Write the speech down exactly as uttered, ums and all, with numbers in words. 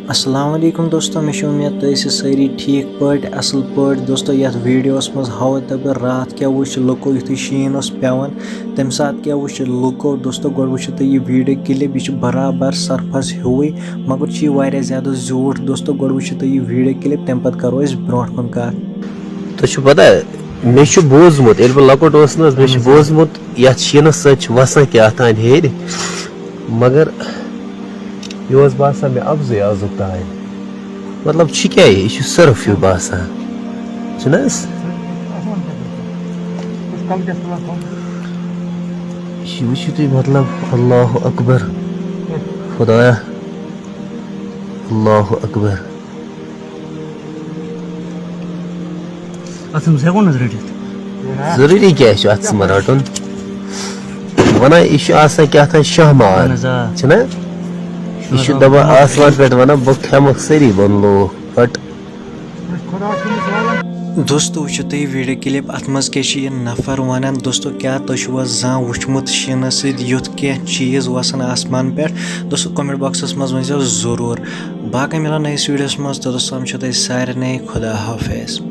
السلام علیکم دوستو، مےٚ چھِ اُمید تُہۍ ٲسِو سٲری ٹھیٖک پٲٹھۍ، اَصٕل پٲٹھۍ۔ دوستو، یَتھ ویٖڈیوَس منٛز ہاوو تۄہہِ بہٕ راتھ کیٛاہ وٕچھ لُکو یُتھُے شیٖن اوس پٮ۪وان، تَمہِ ساتہٕ کیٛاہ وٕچھ لُکو۔ دوستو، گۄڈٕ وٕچھِو تُہۍ یہِ ویٖڈیو کِلِپ، یہِ چھُ برابر سرفَس ہیوٗوٕے، مگر چھُ یہِ واریاہ زیادٕ زیوٗٹھ۔ دوستو، گۄڈٕ وٕچھِو تُہۍ یہِ ویٖڈیو کِلِپ، تَمہِ پَتہٕ کَرو أسۍ برونٛٹھ کُن کَتھ۔ تۄہہِ چھُو پَتہ، مےٚ چھُ بوٗزمُت، ییٚلہِ بہٕ لۄکُٹ اوسُس نہ حظ، مےٚ چھُ اَہَن حظ۔ بوٗزمُت، یَتھ شیٖنَس سۭتۍ چھِ وَسان کیٛاہ تام ہیٚرِ، مگر یہِ اوس باسان مےٚ اَپزُے آزُک تام۔ مطلب، چھُ کیٛاہ یہِ؟ یہِ چھُ صرف ہیوٗ باسان، چھُنہٕ حظ؟ یہِ چھُ، وٕچھِو تُہۍ، مطلب، اللہ اکبر، خدایا، اللہ اکبر۔ اَتھ منٛز ہٮ۪کو نہٕ حظ رٔٹِتھ؟ ضروٗری کیٛاہ چھُ اَتھ منٛز رَٹُن؟ وَنان، یہِ چھُ آسان کیٛاہ تام شاہ مار، اَہَن حظ، آ۔ چھُنہ؟ یہِ چھُ شاہ دَپان مار۔ آسمان پٮ۪ٹھ وَنان، بہٕ کھٮ۪مَکھ سٲری بۄن لوٗکھ، پھٹ۔ دوستو، وٕچھِو تُہۍ ویٖڈیو کِلِپ، اَتھ منٛز کیٛاہ چھِ یہِ نفر وَنان۔ دوستو، کیٛاہ تۄہہِ چھُوا زانٛہہ وٕچھمُت شیٖنَس سۭتۍ یُتھ کینٛہہ چیٖز وَسان آسمان پٮ۪ٹھ؟ دوستو، comment boxَس منٛز ؤنۍزیو ضروٗر۔ باقٕے مِلو نٔیِس ویٖڈیوَس منٛز، توٚتَس تام چھُو تۄہہِ سارنٕے خدا حافظ۔